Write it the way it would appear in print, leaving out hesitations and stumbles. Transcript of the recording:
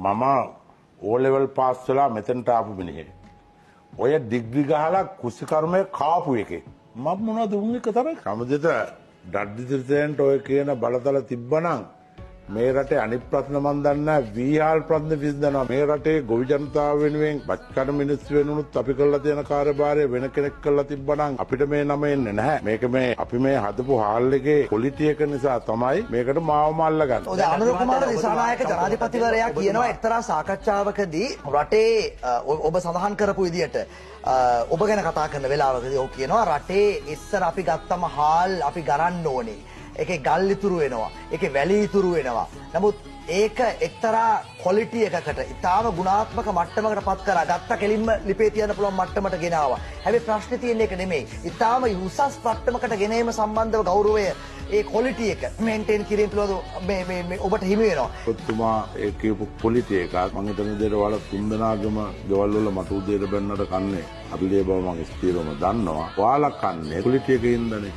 මම ඕ level pass වෙලා මෙතනට ආපු මිනිහෙක්. ඔය ඩිග්‍රී ගහලා කුසිකර්මය කාපු එකේ. මම මොනවද උන් එක තරහ? කමුදිත ඩඩ්ඩි ඔය කියන බලතල තිබ්බනම් මේ රටේ අනිත් ප්‍රශ්න මන් දන්නේ නැහැ, වීහාල් ප්‍රශ්න විසඳනවා. මේ රටේ ගොවි ජනතාව වෙනුවෙන් බත් කන මිනිස්සු වෙනුනුත් අපි කරලා තියෙන කාර්යභාරය වෙන කෙනෙක් කරලා තිබ්බනම් අපිට මේ නම එන්නේ නැහැ. මේක මේ අපි මේ හදපු හාල් එකේ ක්වොලිටි එක නිසා තමයි මේකට මාවම අල්ලගන්නේ. ඔය අනුර කුමාර දිසානායක ජනාධිපතිවරයා කියනවා එක්තරා සාකච්ඡාවකදී රටේ ඔබ සඳහන් කරපු විදියට ඔබ ගැන කතා කරන වෙලාවකදී ඔහු කියනවා රටේ ඉස්සර අපි ගත්තම හාල් අපි ගරන්න ඕනේ. ඒකේ ගල් ඉතුරු වෙනවා. ඒකේ වැලි ඉතුරු වෙනවා. නමුත් ඒක එක්තරා ක්වොලිටි එකකට ඉතාම ගුණාත්මක මට්ටමකට පත් කරා ගත්ත කෙලින්ම ලිපේ තියන්න පුළුවන් මට්ටමට ගෙනාවා. හැබැයි ප්‍රශ්නේ තියෙන්නේ ඒක නෙමෙයි. ඉතාම උසස් මට්ටමකට ගෙනීම සම්බන්ධව ගෞරවය ඒ ක්වොලිටි එක මේන්ටේන් කිරීම පිළිබඳව මේ මේ මේ ඔබට හිමි වෙනවා. ඔතුමා ඒ කියපු ක්වොලිටි එක මං හිතන විදිහට ඔයාලා තුන්දෙනාගම ගෙවල් වල මට උදේට බැන්නට කන්නේ අබිලේ බව මං ස්ථිරවම දන්නවා. ඔයාලා කන්නේ ක්වොලිටි එකේ ඉඳනේ.